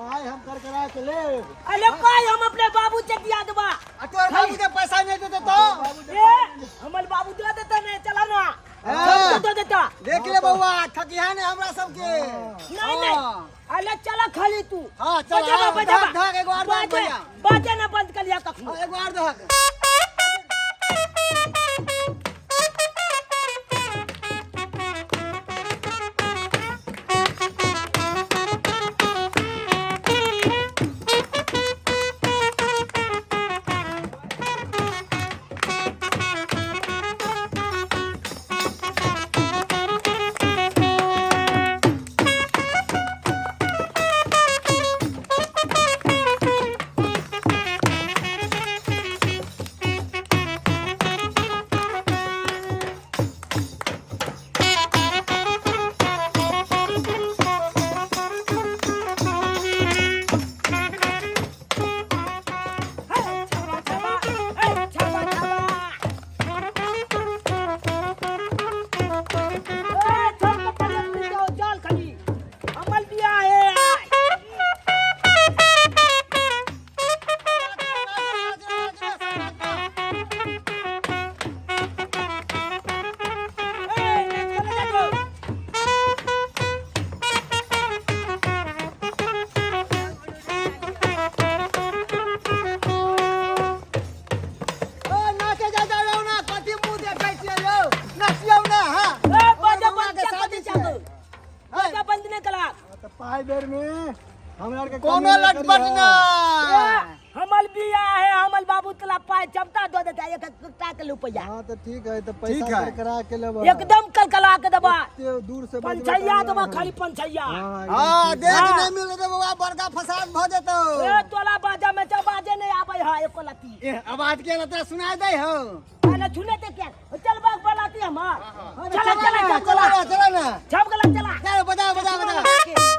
पाइ हम कर करा के लेब। अरे पाइ हम अपने बाबू से दिया देबा। आ तोर बाबू के पैसा नहीं देते तो? ए, हमर बाबू दे देता नहीं, चला ना। हाँ। सबके दे देता। देख ले बउआ, ठकिया ने हमरा सबके। नहीं नहीं, अरे चला खाली तू। हाँ, चल, बजाबा, हाँ, बजाबा। धक, धक, एगो आर धक बाजे, भैया। बाजे ना बंद कर लिया कखनो। हाँ, एगो आर धक। हे, छाबा, छाबा, हे, छाबा, छाबा। ए, छोड़ के पलट में जाओ, चल खाली। अमल बिया है आय। ए, नाच कर देखो। ओ नाचे जा जा रहो ना, कथी मुंह देखै छियै यौ? नचियौ ना, हाँ। ए, बाजा बउआ बंद के कर, शादी कथी छियै। चाहू? बाजा बंद नहीं करा। तऽ पाइ बेर में हमरा आरके कोनो कमी नहि लटपट करिहऽ। ना। ए, हमल बिया है, हमल बाबू तोला पाय चमता दो देता एक एक टाक रुपया। हाँ तऽ ठीक है, तऽ पैसा ठीक है। कर करा के लेबै। एकदम कलकला के देबा। एते दूर से बजबै पंचैया तऽ देबा, हमरा- खाली पंचैया। हाँ, एकदम हाँ, ठीक। देख हाँ। नहीं मिल रे बउआ, बड़का फसाद भ जेतौ। ए, तोला बाजा में तो बाजे नहीं आबै है एको लती। ए, आवाज के ना तोरा सुनाई दै हौ? पहले छुने ते क्या? चल बाग बोलाती हमार। चला चला चला चल ना, चला ना। छप गला चला। चल बजा बजा बजा।